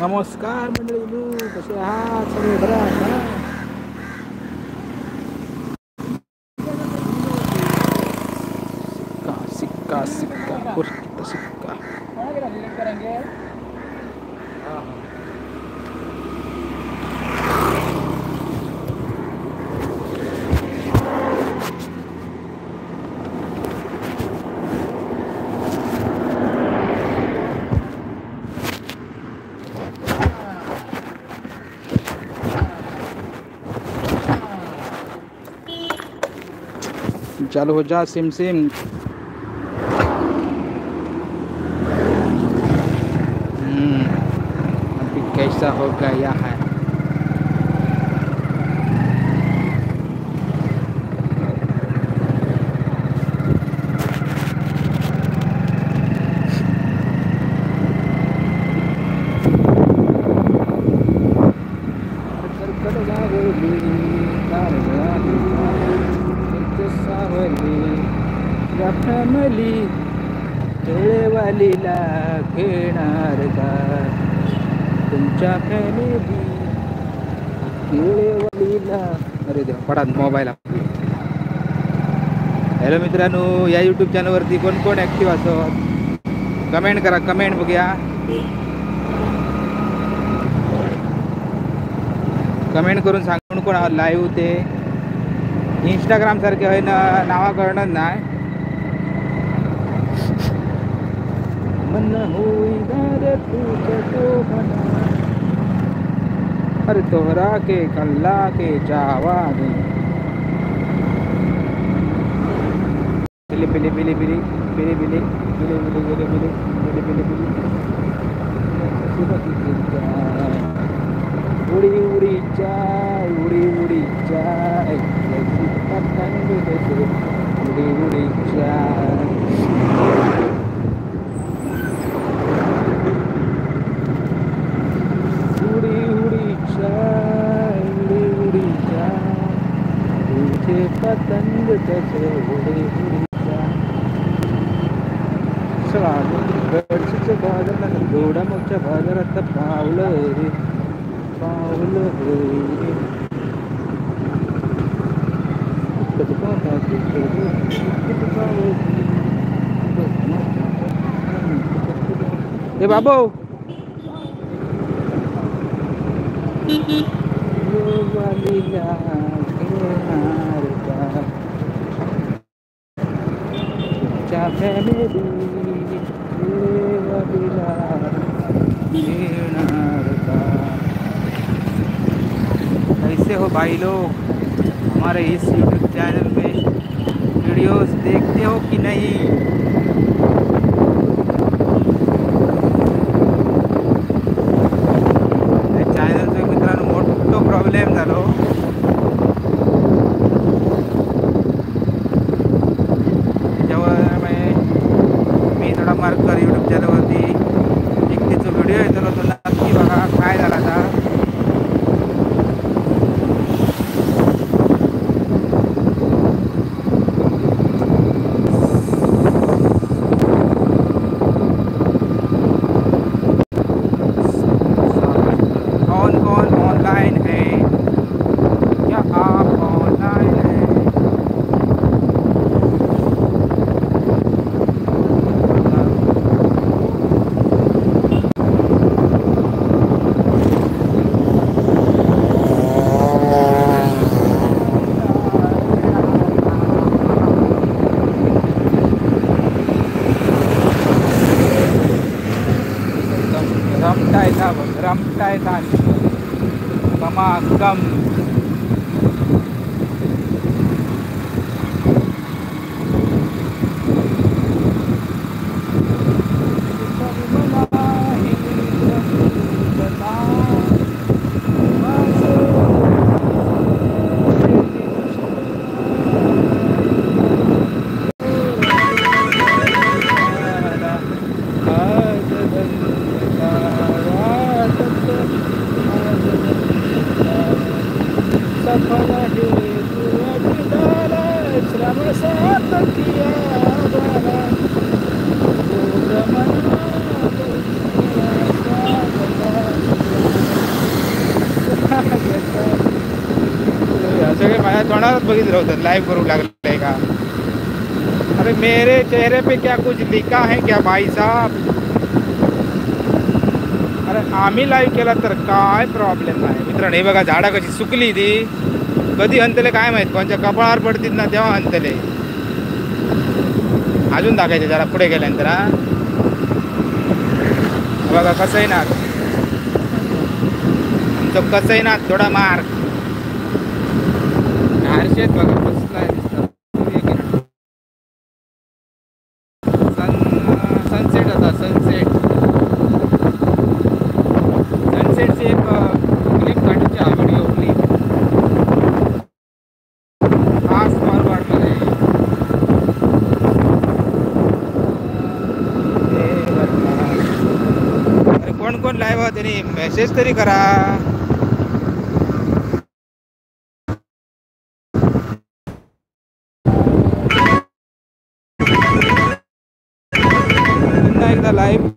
नमस्कार मंडळी, कसे आहात सगळे? बरं आहात ना? सिक्का सिक्का सिक्का पुरकित सिक्का. चालू हो जा सिम सिम. अभी कैसा हो गया है? फॅमिली केळेवालीला घेणार का? तुमच्या फॅमिली केळेवालीला. अरे देवा, पडा मोबाईल. हॅलो मित्रांनो, या यूट्यूब चॅनलवरती कोण कोण ॲक्टिव्ह असत कमेंट करा. कमेंट बघूया. कमेंट करून सांग कोण कोण लाईव्ह ते इंस्टाग्राम सारखे हय ना नावा कळणार नाही. मन होईना तुझ्या शोभना, अरे तोहरा के कल्ला के जावानी. बिली बिली बिली बिली बिली बिली बिली बिली बिली बिली बिली बिली बिली उडी उडी जाय, उडी उडी जाय, पतंग कैसे उडी उडी जाय. उडी उडी जाय, उडी उडी जाय, तुझे पतंग कैसे उडी उडी जाय. चला गडशीच्या बाजारात गोडामोगच्या बाजारात पावलं रे पावलं रे. ए बाबू कैसे हो भाई लोग? हमारे इस यूट्यूब चैनल में वीडियोस देखते हो कि नहीं? चॅनलचा मित्रांनो मोठो प्रॉब्लेम झालो. त्याच्यावर मी थोडा मार्कर यूट्यूब चॅनलवरती एक त्याचा व्हिडिओ येतो तो नक्की बघा काय झाला आता. रमटायता कमाकम. सगळे माझ्या तोंडावरच बघित राहतात, लाईव्ह करू लागले का. अरे मेरे चेहरे पे क्या कुछ लिखा है क्या भाई साहब. अरे आम्ही लाईव्ह केला तर काय प्रॉब्लेम नाही मित्रांनो. हे बघा झाडं कशी सुकली ती, कधी हंतले काय माहीत, कोणत्या कपाळावर पडतील ना तेव्हा हंतले. अजून दाखायचे जरा पुढे गेल्यानंतर. हा बघा कसं आहे ना आमचं, कसं आहे ना थोडा मार्क आरशेत बघा कसला दिसतात. सनसेट होता, सनसेट. सनसेटची एक क्लिप काढायची, हा व्हिडिओ क्लिप फास्ट फॉरवर्ड मध्ये. अरे कोण कोण लाईव्ह त्यांनी मेसेज तरी करा. पुन्हा एकदा लाईव्ह